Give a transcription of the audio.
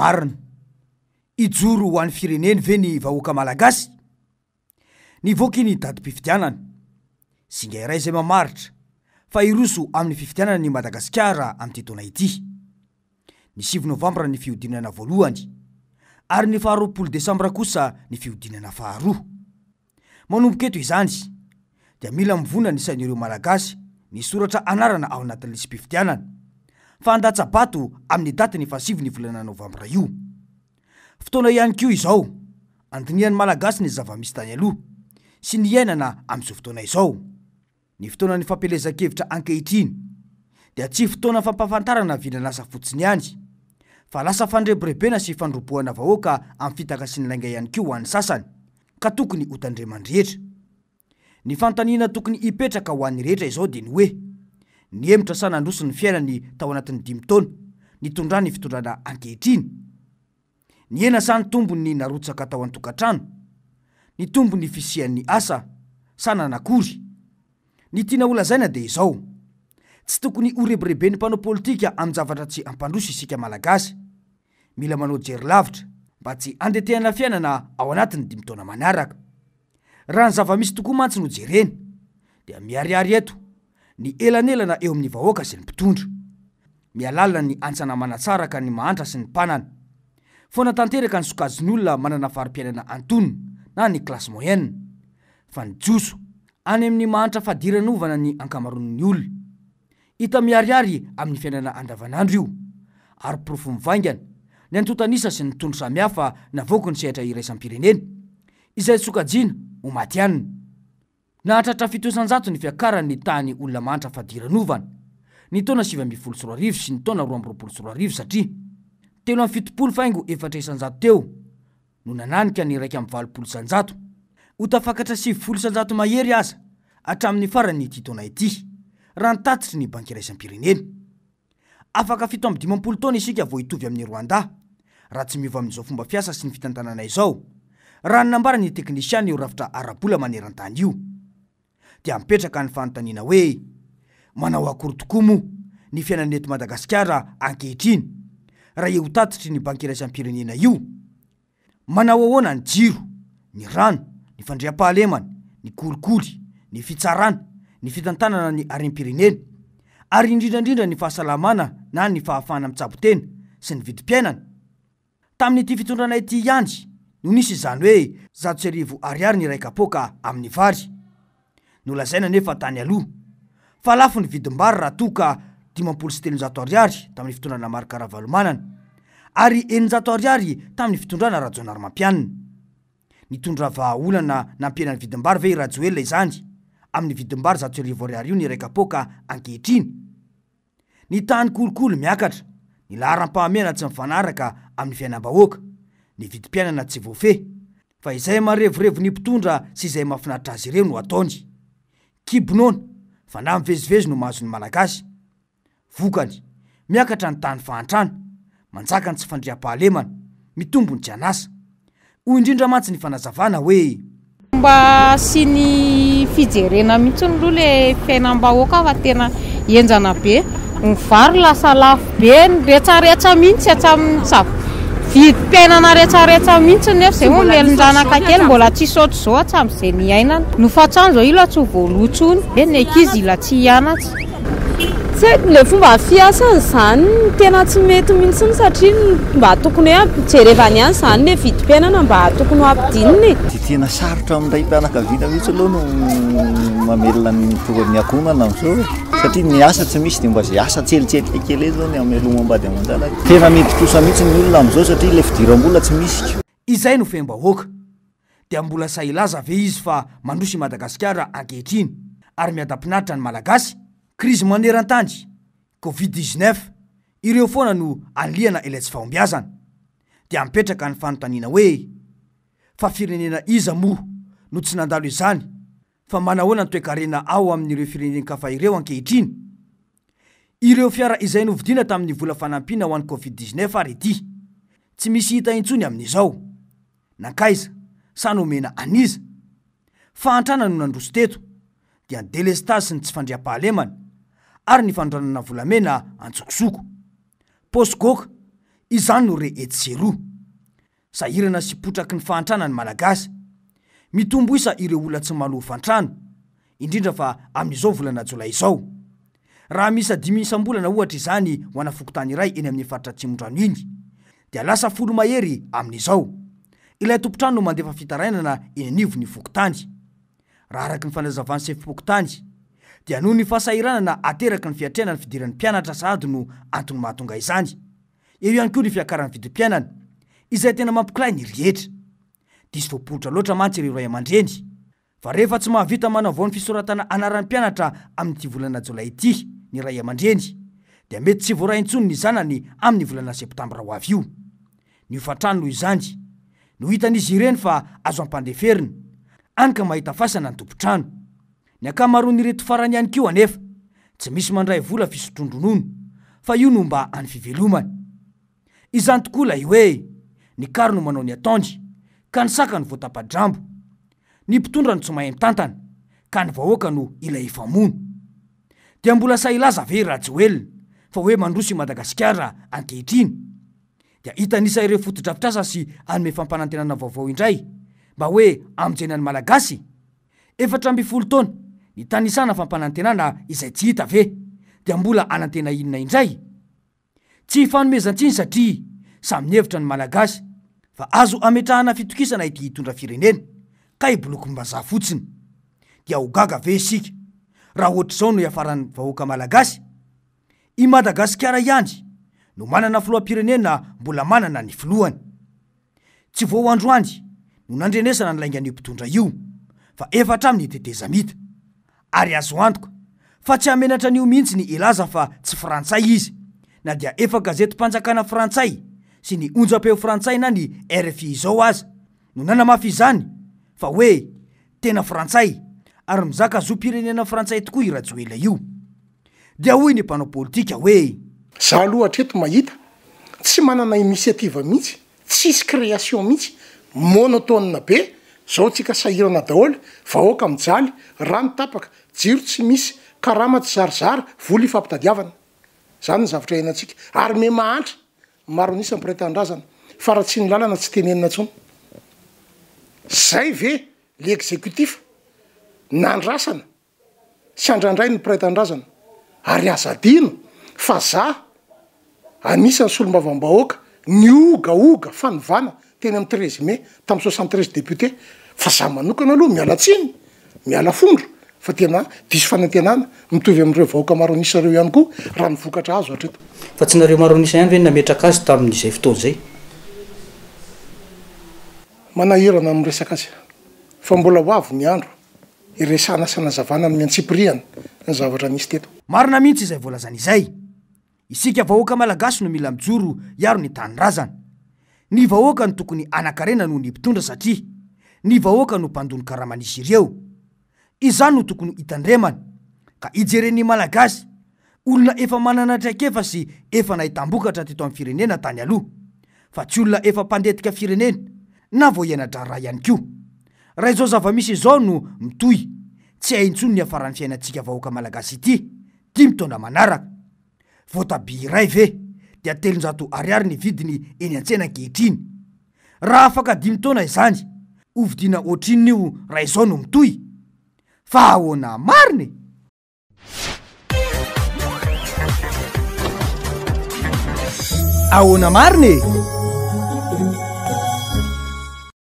marina. Hijoro ho an'ny fireneny ve ny vahoaka malagasy? Nivoaka iny datim-pifidianana. Singa iray izay mamaritra fa hiroso amin'ny fifidianana ny Madagasikara amin'ity taona ity. Ny sivy novambra ny fihodinana voalohany ary ny faharoapolo desambra kosa ny fihodinana faharoa. Manomboka eto izany dia mila mivona ny sain'ireo Malagasy nisoratra anarana ao anatin'ny lisi-pifidianana fa handatsa-bato amin'ny datin'ny fahasivy ny volana novambra io. Fotoana ihany koa izao andinihan'ny Malagasy ny zava-misy tany aloha sy ny iainana amin'izao fotoana izao. Ny fotoanan'ny fampielezan-kevitra ankehitriny dia tsy fotoana fampahafantarana vinan'asa fotsiny ihany, fa lasa fandrebirebena sy fandrobohana vahoaka amin'ny fitaka sy ny lainga ihany koa ho an'ny sasany, ka tokony hotandreman'ny rehetra. Ny fanontaniana tokony hipetraka ho an'ny rehetra izao dia ny hoe, nihemotra sa nandroso ny fiainany tao anatin'ny dimy taona nitondrany fitondrana ankehitriny? Nihena sa nitombo ny narotsaka tao an-tokantrano? Nitombo ny fisian'ny asa sa nanakory? Ny tiana holazaina dia izao, tsy tokony horebireben'ny mpanao politika amin-javatra tsy hampandroso isika Malagasy. Mila manao jery lavitra mba tsy handetehana fiainana ao anatin'ny dimy taona manaraka. Raha ny zava-misy tokoa mantsy no jerena dia miharihary eto ny elanelana eo amin'ny vahoaka sy ny mpitondra. Mihalalina ny hantsana manatsaraka ny mahantra sy ny mpanana. Foana tanteraka ny sokajin'olona manana fari-piainana antonony na ny classe moyenne. Fa ny joso any amin'ny mahantra fadiranovana ny ankamaroan'ny olona. Hita miharihary amin'ny fiainana andavanandro io, ary porofo mivaingana ny antontan'isa sy ny tondro samihafa navoaky ny sehatra iraisam-pirenena, izay sokajiana ho matihanina. Nahatratra 7% ny fiakaran'ny tahan'ny olona mahantra fadiranovana, ny taona 2019 sy ny taona 2022 satria 73 faingo 4% teo no nananika ny 81%. Ho tafakatra 90% mahery aza hatramin'ny faran'ity taona ity, raha ny tatitry ny Banky Iraisam-pirenena. Afaka 57 taona isika vao hitovy amin'i Rwanda, raha tsy miova amin'izao fomba fiasa sy ny fitantanana izao, raha ny nambaran'ny teknisiana io rafitra ara-bola maneran-tany io. Dia mipetraka ny fanontaniana hoe, manao akory tokoa moa ny fiainana eto Madagasikara ankehitriny, raha io tatitry ny Banky Iraisam-pirenena io? Manao ahoana ny jiro, ny rano, ny fandriampahalemana, ny kolikoly, ny fitsarana, ny fitantanana ny harem-pirenena, ary indrindra indrindra ny fahasalamana na ny fahafahana mitsabo tena sy ny vidim-piainana? Tamin'ity fitondrana ity ihany no nisy izany hoe 1100 ariary ny iray kapoaka amin'ny vary. Nolazaina anefa tany aloha fa lafo ny vidim-bary raha toa ka 350 ariary tamin'ny fitondrana Marc Ravalomanana ary 600 ariary tamin'ny fitondrana Rajaonarimampianina. Nitondra vahaolana nampihena ny vidim-bary ve i Rajoelina izany amin'ny vidim-bary 1100 ariary io ny iray kapoaka ankehitriny? Ny tahan'ny kolikoly miakatra, ny laharam-pahamehana tsy mifanaraka amin'ny fiainam-bahoaka, ny vidim-piainana tsy voafehy, fa izay marevorevon'ny mpitondra sy izay mahafinaritra azy ireo no ataony. Kibo noana, fanahy mivezivezy no mahazo ny Malagasy. Vokany, miakatra ny tahan'ny fahantrana, manjaka ny tsy fandriampahalemana, mitombo ny tsy an'asa. Hoy indrindra mantsy ny fanazavana hoe. Mba asiany fijerena mihitsy aloha le fiainam-bahoaka fa tena henjana be. Ny vary lasa lafo be, ny retsaretsa mihitsy hatramin'ny sava- vidim-piainana retsaretsa mihitsy nefa izay moa melon-janaka kely mbola tsisy ohatr'izao hatramin'izay niainana. Ny hofan-trano izao ila tsy ho voaloa intsony, ny ankizy ila tsy hianatra. Tsy haiko, ilay fomba fiasany izany tena tsy mety mihitsy satria mba tokony hoe ampijerevany ihany izany ilay vidim-piainana mba tokony ho ampidinina e. Dia tena sarotra amin'ny raim-pianakaviana mihitsy aloha no mamelona ny ny ankohonana amin'izao e, satria ny asa tsy misy dia mba izay asa tselitsielika kely eny izao no hamelomam-bady aman-janaka. Tena midin-trosa mihitsy ny olona amin'izao satria ilay fidiram-bola tsy misy. Izay no fehim-bahoaka. Dia mbola sahy hilaza ve izy fa mandroso i Madagasikara ankehitriny ary miadam-pinaritra ny Malagasy? Krizy maneran-tany, Covid 19, ireo foana no anilihana ilay tsy fahombiazana. Dia mipetraka ny fanontaniana hoe, fa firenena iza moa no tsy nandalo izany Fa manahoana ny toekarena ao amin'ireo firenen-kafa ireo ankehitriny? Ireo fiara izay novidiana tamin'ny vola fanampiana ho an'ny Covid 19 ary ity, tsy misy hita intsony amin'izao. Nankaiza? Sa nomena an'iza? Fahantrana no nandroso teto, dia ny delestazy sy ny tsy fandriampahalemana, ary ny fanondranana volamena antsokosoko. Paosy goaka, Izany no re etsy sy eroa. Sahirana sy potraky ny fahantrana ny Malagasy. Mitombo isa ireo olona tsy mahaloa hofan-trano, indrindra fa amin'izao volana jolay izao. Raha miisa dimy isam-bolana ohatra izany ho ana fokontany iray eny amin'ny faritra Atsimondrano iny, dia lasa folo mahery amin'izao. Ilay tompon-trano no mandefa fitarainana eny anivon'ny fokontany. Raha araka ny fanazavan'ny sefom-pokontany, dia noho ny fahasahiranana ateraky ny fiatrehana ny fidiran'ny mpianatra sahady no antony mahatonga izany. Eo ihany koa ny fiakaran'ny vidim-piainana, izay tena mampikilay ny rehetra. Diso voaporitra loatra mantsy ireo ray aman-dreny, fa rehefa tsy mahavita manavao ny fisoratana anaran'ny mpianatra amin'ity volana jolay ity ny ray aman-dreny, dia mety tsy voaray intsony ny zanany amin'ny volana septambra ho avy io. Ny hofan-trano noho izany no hitan'izy ireny fa azo ampandeferina, any ka mahita fasana ny tompon-trano. Ny ankamaroan'ireto farany ihany koa anefa tsy misy mandray vola fisotroan-dronono fa io no mba any fivelomany. Izany tokoa ilay hoe ny kary no manao ny ataony ka ny saka no voatapa-drambo. Ny mpitondra no tsy mahay mitantana ka ny vahoaka no ilay hifamono. Dia mbola sahy hilaza ve i Rajoelina fa hoe mandroso i Madagasikara ankehitriny? Dia hitanisa ireo fotodrafitrasa sy hanome fampanantenana vaovao indray mba hoe hamonjena ny Malagasy? 14 taona nitanisana fampanantenana izay tsy hita ve dia mbola hanantena inona indray? Tsy hifanomezan-tsiny satria samy mihevitra ny Malagasy fa azo ametrahana fitokisana ity hitondra firenena ka hibolokim-bazaha fotsiny. Dia ho gaga ve isika raha ohatr'izao no hiafaran'ny vahoaka Malagasy? I Madagasikara ihany no manana filoham-pirenena mbola manana ny filohany. Tsy vao androany no nandrenesana ny laingan'io mpitondra io fa efa hatramin'ny tetezamita. Ary azo antoka fa tsy hamenatra an'io mihitsy ny hilaza fa tsy frantsay izy na dia efa gazetim-panjakana frantsay sy ny onjam-peo frantsay na ny rfi izao aza no nanamafy izany fa hoe tena frantsay ary mizaka zom-pirenena frantsay tokoa i Rajoelina io. Dia hoy ny mpanao politika hoe. Za aloha hatreto mahita tsy manana initiative mihitsy, tsisy création mihitsy, monotone be, zao tsika sahirana daholo, vahoaka mijaly, rano tapaka, jiro tsy misy, karama tsy zarizary, vola ifampitadiavana. Zany ny zavatra iainantsika. Ary me mahantra, maro an'isa ny mpiray tanindrazana, fa raha tsy ny lalana tsy tenenina intsony. Zay ve le executif nandrasana sy andrandrainy ny mpiray tanindrazana ary aza adino fa za anisan'ny solombavambahoaka niogaoga fanovana teny amin'ny 13 mai tamin'ny 73 députés fa za manokana aloha miala tsiny miala fondro fa tena diso fanantenana mitovy amin'ireo vahoaka maro an'isa ireo ihany koa raha ny vokatra azo hatreto. Fa tsy nareo maro an'isa ihany ve no nametraka azy tamin'izay fotoana izay? Manahirana ny miresaka azy fa mbola ho avy ny andro hiresahana sy hanazavana amin'ny antsipirihany ny zavatra nisy teto. Marina mihitsy izay voalazany izay. Isika vahoaka malagasy no mila mijoro hiaro ny tanindrazana. Ny vahoaka no tokony hanakarena noho ny mpitondra satria ny vahoaka no mpandoa ny karaman'izy ireo. Izany no tokony hitandremana ka hijeren'ny malagasy olona efa manana traikefa sy efa nahitam-bokatra teto amin'ny firenena tany aloha fa tsy olona efa mpandetika firenena na vao hiana-draharaha ihany koa. Raha izao zava-misy izao no mitohy, tsy hay intsony ny hiafaran'ny fiainantsika vahoaka malagasy ity dimy taona manaraka. Voatabia iray ve dia 300 ariary ny vidiny eny an-tsena ankehitriny? Raha afaka dimy taona izany, hovidiana ohatrinona io raha izao no mitohy? Fa ahoana marina e? Ahoana marina e?